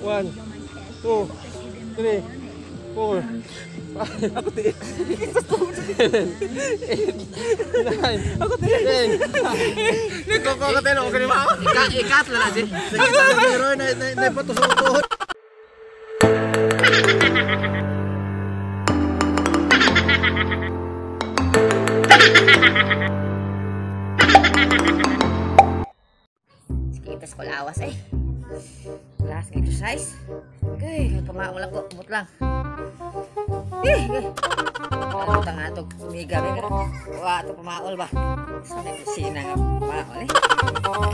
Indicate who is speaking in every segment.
Speaker 1: 1, 2, 3, 4, 5, ako tiil. 7, 8, 9, ako tiil. 10. Ko ko tayo ko ni ma. Ikat lang na si.
Speaker 2: Pero na na patusok tuhod.
Speaker 3: Kitas ko lawas eh. Last exercise. Okay, pamaol ako, umot lang. Eh, ano ta nga to sumiga ba? Wa to pamaol ba? Sa may kusina nga pamaol eh.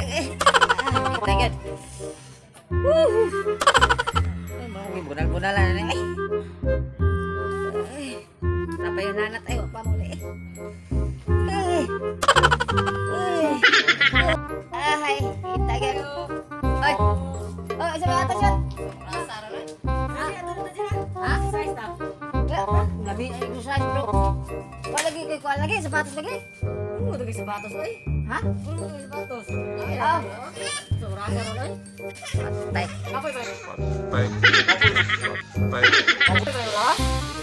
Speaker 3: Eh, ah, kita. Woo! Ay, bunal-bunal na ni. Ay. Ay. Napay nanat ay wa pa mo eh. Ay. Ay. Ay, kita gyud. Ay. Oh, isa ba ata siya? Ha? Exercise ta. Labi ay exercise bro. Wala lagi kay kuan lagi sapatos lagi.
Speaker 4: Ano lagi sapatos oy?
Speaker 3: Ha?
Speaker 4: Ano lagi sapatos?
Speaker 3: Ah.
Speaker 4: Sobra sa ron oy.
Speaker 3: Patay.
Speaker 4: Apoy ba?
Speaker 1: Patay. Patay.
Speaker 4: Apoy ba la?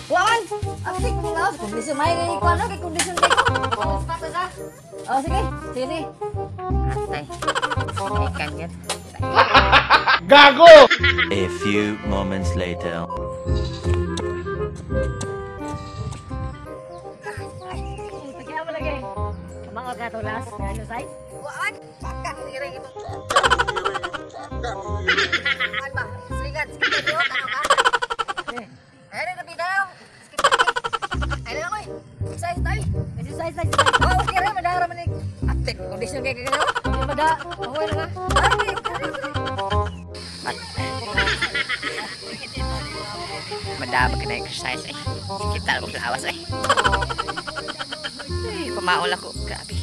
Speaker 3: Kuan. Apik mo laos kondisyon may kay kuan kay kondisyon kay ko.
Speaker 4: Sapatos ah.
Speaker 3: Oh, sige. Sige, sige. Patay. Ikan yan.
Speaker 1: Gago!
Speaker 5: A few moments later.
Speaker 4: Kaya mo lagi. Mga ka to last exercise.
Speaker 3: Kuan. Pakak ngiring ito. Kuan ba? Slingan. Skip tayo. Ano ka?
Speaker 4: Eh,
Speaker 3: Ay, na bitaw. Skip. Ay na lang oy. Exercise tayo.
Speaker 4: Exercise tayo.
Speaker 3: Oh, okay ra madara man ni. Atik kondisyon kay kay.
Speaker 4: Mada. Okay na ka.
Speaker 3: Ay, okay ra. Madama ka na exercise eh. Kita mo lawas eh. Ay, pamaol ako. Grabe.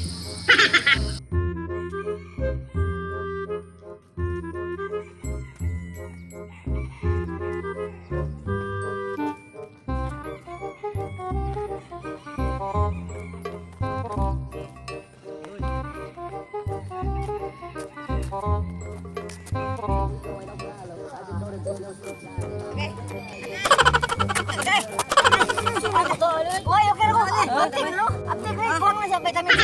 Speaker 3: Oy, okay ra ko. Aptik no? Aptik rin. Kulang lang siya vitamin C.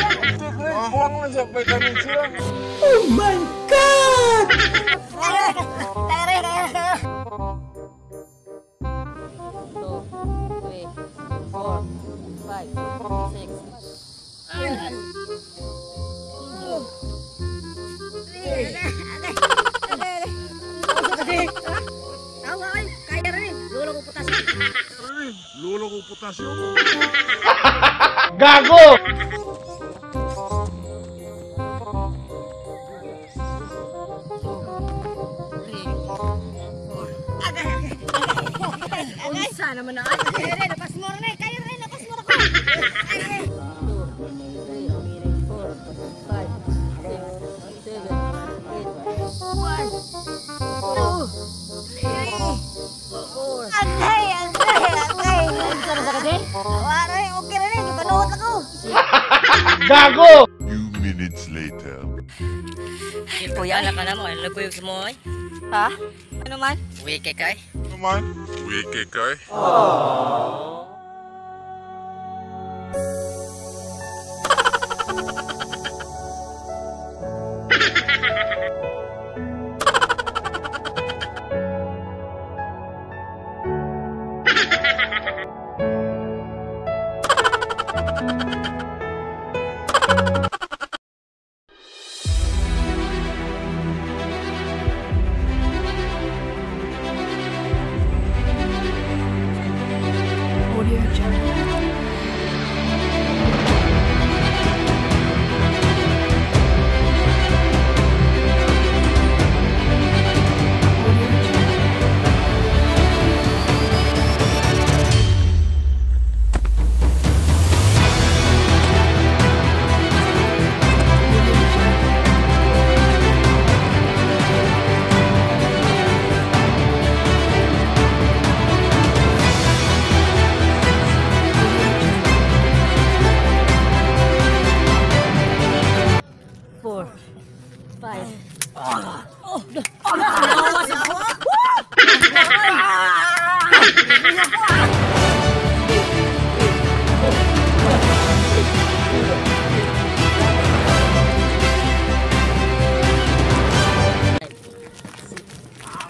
Speaker 1: Kulang lang siya vitamin C lang.
Speaker 2: Oh my God!
Speaker 3: Kaya, kaya, kaya, kaya.
Speaker 4: 2, 3, 4, 5, 6.
Speaker 3: Tawa ay, kaya rin. Lolo ko potasyo.
Speaker 1: Lolo ko potasyo. Gago!
Speaker 4: Unsa naman na ay.
Speaker 3: Kaya rin, napas mo rin. Kaya rin, napas mo ako.
Speaker 4: 2, 3, 4, 5, 6, 7, 8,
Speaker 3: 1, 2, 3, 4. Agay, agay, agay.
Speaker 4: Unsa na sa kasi?
Speaker 3: Wala rin, okay rin. Gipanuot ako.
Speaker 1: Gago!
Speaker 6: Few minutes later.
Speaker 4: Kuya na ka na mo, ano nagkuyog sa mo ay?
Speaker 3: Ha? Ano man?
Speaker 4: Wike kay.
Speaker 6: Naman. Wiki kay.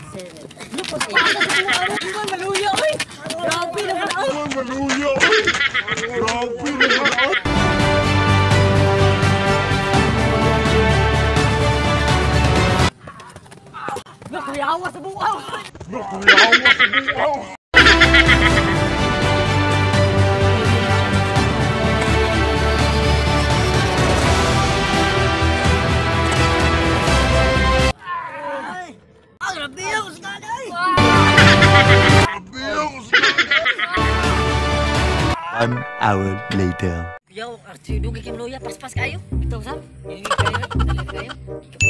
Speaker 4: 7. Maluya, oy! Grabe naman, oy!
Speaker 6: Maluya, oy! Grabe naman, oy!
Speaker 4: Nakuyawa sa buaw!
Speaker 6: Nakuyawa sa buaw!
Speaker 3: Ah, grabe ako sa kaday!
Speaker 5: 1 hour later.
Speaker 3: Yaw, archi, dugi kay Maluya, paspas kayo. Ito, Sam. Ingay kayo, dali kayo. Ikaw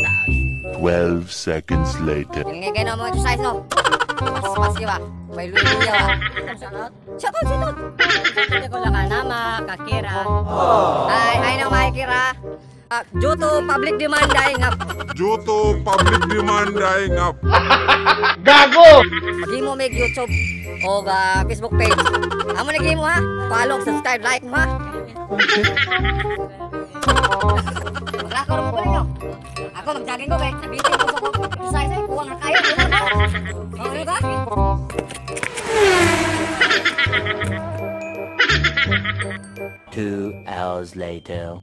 Speaker 6: 12 seconds later.
Speaker 3: Ingay kayo na mga exercise, no? Paspas kayo ba? May luya ba?
Speaker 4: Shout out.
Speaker 3: Shout out, shout out!
Speaker 4: Hindi ko lang nama, kakira.
Speaker 3: Hi, hi na mga Kira. Due to public demand ay nga
Speaker 6: Due to public demand ay nga
Speaker 3: maghimo mig YouTube o Facebook page. Amo na gihimo ha. Follow, subscribe, like mo ha. Maglakaw ra mo ba ninyo? Ako mag-jogging ko kay nabitin ko sa ko. Exercise ay kuwang na kayo. Kuwang na. Okay ba?
Speaker 5: 2 hours later.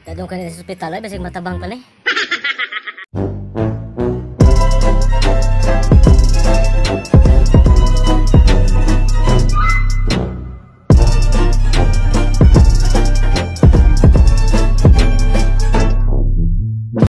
Speaker 4: Dadong ka na sa ospital, ay, basig matabang pa ni.